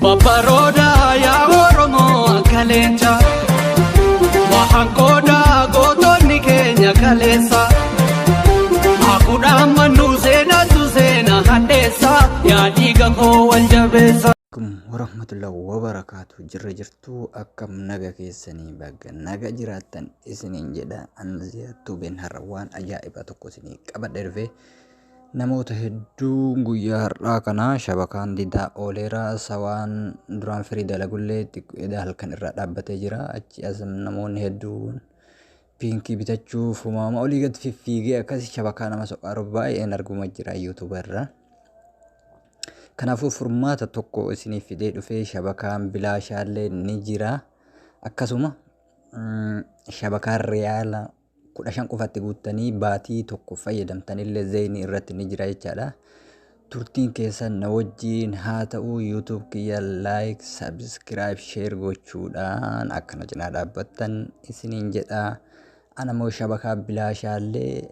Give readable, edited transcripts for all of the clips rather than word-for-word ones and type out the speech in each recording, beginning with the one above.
Babbaroodaa yaa Oromoo akka leenca. Wahan qoodaa gootonni keenya kaleessa. Hafuudhaan mannuu seenatu seena hadheessa. Yaa dhiiga koo wal jabeessa. Alaikum warahmatullahi wabarakaatu. Jirra jirtuu, akkam naga keessanii? Baga naga jiraattan isiniin jedha. Anziyaa Tuubeen har'a waan ajaa'ibaa tokko isinii qabadhe dhufe. Namoota hedduu guyyaa har'aa kana shabakaan didaa ooleera. Sawaan duraan firii dalagullee xiqqoo halkan irraa dhaabbatee jira. Achi as namoonni hedduun piinkii bitachuuf uumama olii gad fiffiigee akkasii shabakaa nama soqaaru baay'een arguma jira yuutuuba irraa. Kanaafuu furmaata tokko isiniif fidee dhufee, shabakaan bilaashaallee ni jira. Akkasuma shabakaan riyaala 15 qofatti guuttanii baatii tokko fayyadamtanillee Zain irratti ni jira jechaadha. Turtiin keessan na wajjin haa ta'u. YouTube kiyya like, subscribe, share gochuudhaan akkana cinaa dhaabbattan isiniin jedha. Ana immoo shabakaa bilaashaallee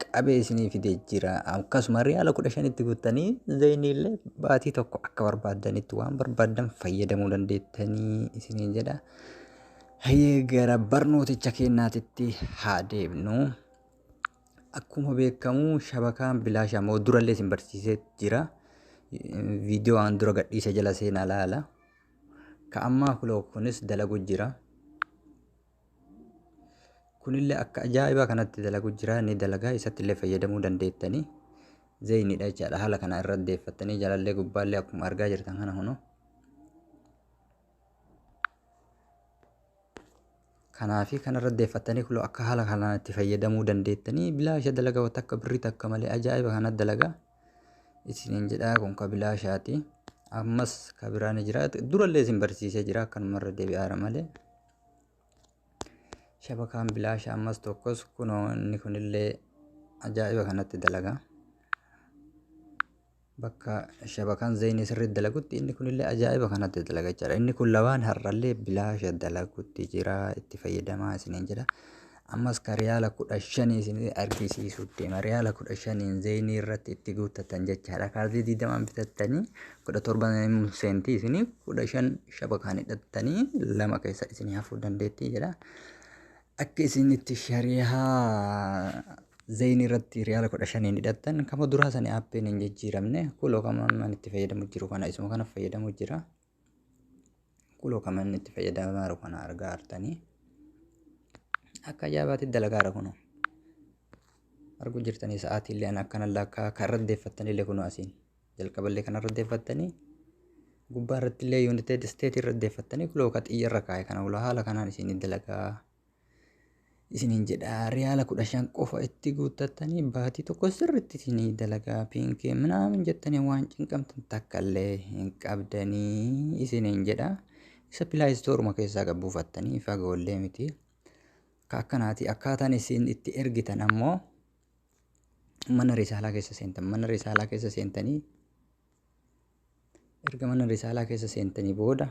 qabee isinii fidee jira. Akkasuma riyaala 15tti guuttanii Zainiillee baatii tokko akka barbaaddanitti waan barbaaddan fayyadamuu dandeettanii isiniin jedha. Hayyee, gara barnooticha keenyaatitti haa deemnu. Akkuma beekamu shabakaan bilaashaa immoo durallee isin barsiisee jira. Viidiyoo aan dura gadhiise jala seenaa laala. Ka ammaa kuloo kunis dalagu jira. Kunillee akka ajaa'ibaa kanatti dalagu jira. Ni dalagaa, isatti illee fayyadamuu dandeettanii. Zainiidha jechaadha. Haala kana irra deeffattanii jalallee gubbaallee akkuma argaa jirtan kana kunoo. Kanaafi kanarra deeffattanii kuloo akka haala kanaan itti fayyadamuu dandeettanii, bilaasha dalagaa, takka birrii takka malee ajaa'iba kana dalagaa isiniin jedhaa. Kun ka bilaashaati. Ammas ka biraa ni jira. Durallee isin barsiisee jira, akkanumarra deebi'aara malee. Shabakaan bilaasha ammas tokkos kunoo, inni kunillee ajaa'iba kanatti dalagaa. Bakka shabakaan Zainii sirriitti dalagutti inni kunillee ajaa'iba kanatti dalaga jechaadha. Inni kun lamaan har'allee bilaasha dalagutti jira, itti fayyadamaa isiniin jedha. Ammas ka riyaala 15 isin argisiisuu deema. Riyaala 15n Zainii irratti itti guuttatan jechaadha. Kaardii 20n bitattanii 17 seentii, isinii 15 shabakaan hidhattanii lama keessa isinii hafuu dandeettii jedha. Akka isin itti shari'aa Zainii irratti riyaala 15n hidhattan kama duraa sani aappiin hin jijjiiramne, kuloo kama ammaan itti fayyadamu jiru kana, isuma kana fayyadamu jira. Kuloo kama inni itti fayyadamaa jiru kana argaa jirtanii. Akka ajaa'ibaatti dalagaara kunoo. Arguu jirtanii, sa'aatii illee akkana lakkaa kan irra deeffattanillee kunoo asiin jalqaballee kanarra deeffattanii, gubbaa irratti illee United States irra deeffattanii, kuloo ka xiyyarra kaa'e kana ulaa haala kanaan isin dalagaa isiniin jedha. Riyaala 15 qofa itti guuttattanii baatii tokko sirriitti isinii dalagaa. Piinkii minaamin jettanii waan cinqamtan takka illee hin qabdanii isiniin jedha. Isa Play Storeuma keessaa gad buufattanii, fagoollee miti. Ka akkanaati. Akkaataan isin itti ergitan ammoo mana risaalaa keessa seentan. Mana risaalaa keessa seentanii, erga mana risaalaa keessa seentanii booda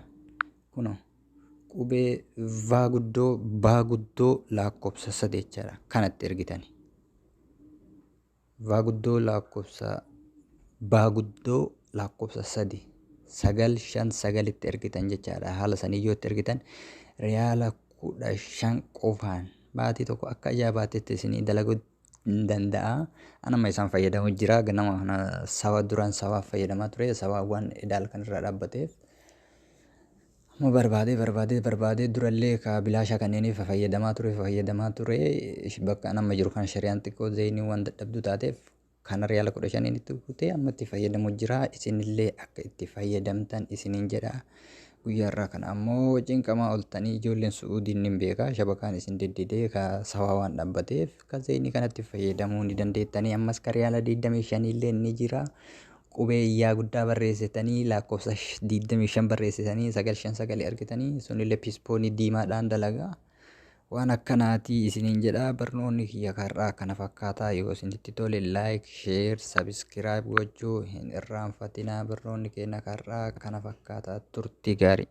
kunoo qubee vaa guddoo baa guddoo lakkoofsa 3 jechaadha kanatti ergitani. Vaa guddoo lakkoofsa baa guddoo lakkoofsa 3 9 5 9tti ergitan jechaadha. Haala sanii yoo itti ergitan riyaala 15 qofaan baatii tokko akka ajaa'ibaatti isinii dalaguu danda'a. Anama isaan fayyadamu jira. Ganama kana sawa duraan sawaaf fayyadamaa ture. Sawaawwan edaal kan irraa dhaabbateef. Amma barbaadee barbaadee barbaadee, durallee ka bilaashaa kanneeniif fayyadamaa ture. Bakka an amma jiru kana shari'aan xiqqoo Zainii waan dadhabduu taateef kana riyaala 15n itti guutee amma itti fayyadamu jira. Isinillee akka itti fayyadamtan isiniin jedha. Guyyaa irraa kana ammoo cinqamaa oltanii, ijoolleen Su'uudiin ni beeka, shabakaan isin diddidee ka sawaa waan dhaabbateef ka Zainii kanatti fayyadamuu ni dandeettanii. Ammas ka riyaala 25 illee ni jira. Qubee iyyaa guddaa barreessitanii lakkoofsa 25 barreessitanii 9 5 9 argitanii, sunillee pispoonii diimaadhaan dalagaa. Waan akkanaatii isiniin jedha. Barnoonni kiyya karraa kana fakkaataa. Yoo isinitti tole like, share, subscribe gochuu hin irraanfatinaa. Barnoonni keenya karraa kana fakkaataa. Turtii gaarii.